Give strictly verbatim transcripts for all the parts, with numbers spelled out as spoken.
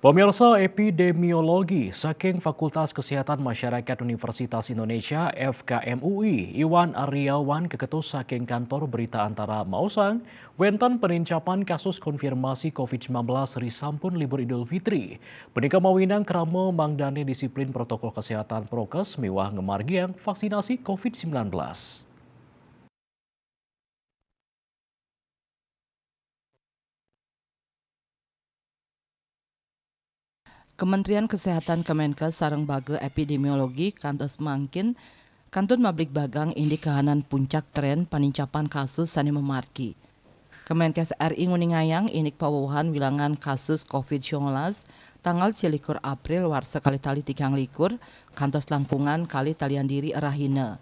Pemirsa, epidemiologi saking Fakultas Kesehatan Masyarakat Universitas Indonesia, F K M U I, Iwan Aryawan, keketus saking kantor berita antara maosang, wenten penincapan kasus konfirmasi covid sembilan belas ri sampun libur Idul Fitri. Punika mawinan krama mangdane disiplin protokol kesehatan prokes miwah ngemargiang vaksinasi covid sembilan belas. Kementerian Kesehatan, Kemenkes, sareng Bage Epidemiologi kantos mangkin kantun mabligbagang indik kahanan puncak tren panincapan kasus sane mamargi. Kemenkes R I nguningayang indik pawewehan wilangan kasus covid sembilan belas tanggal selikur April warsa kalih tali tigang likur kantos langkungan kalih talian diri rahina.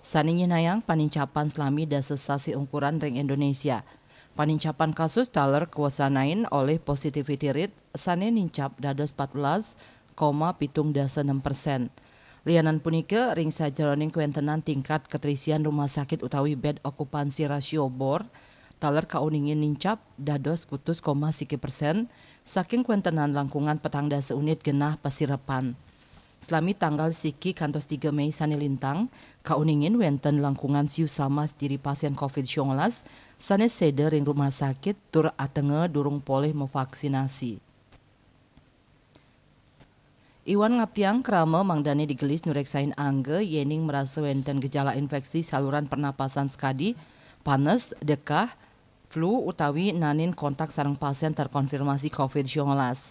Sane nyinayang panincapan salami dasa sasi ungkuran ring Indonesia. Panincapan kasus taler kawasanain olih positivity rate sane nincap dados patbelas koma pitung dasa nem persen. Lianan punika, ring sajeroning kawentenan tingkat katrisian rumah sakit utawi bed occupancy ratio bor, taler kauningin nincap dados kutus koma siki persen saking kawentenan langkungan petang dasa unit genah pasirepan. Salami tanggal siki kantos tiga Mei sane lintang, kauningin wenten langkungan siu sama diri pasien covid sembilan belas sane seda ring rumah sakit tur atenga durung polih mavaksinasi. Iwan ngaptiang krama mangdane digelis nureksain angga yening marasa wenten gejala infeksi saluran pernapasan sakadi, panes, dekah, flu, utawi naenin kontak sareng pasien terkonfirmasi covid sembilan belas.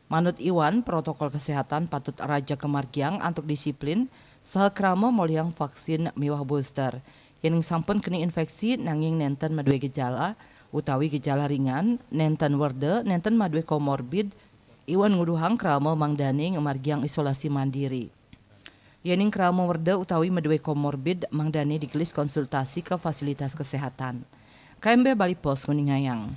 Manut Iwan, protokol kesehatan patut raja kamargiang antuk disiplin saha krama molihang vaksin miwah booster. Yening sampun keni infeksi nanging nenten madue gejala utawi gejala ringan, nenten werda, nenten madue komorbid, Iwan nguduhang krama mangdane ngamargiang isolasi mandiri. Yening krama werda utawi madue komorbid, mangdane digelis konsultasi ka fasilitas kesehatan. K M B Bali Post nguningayang.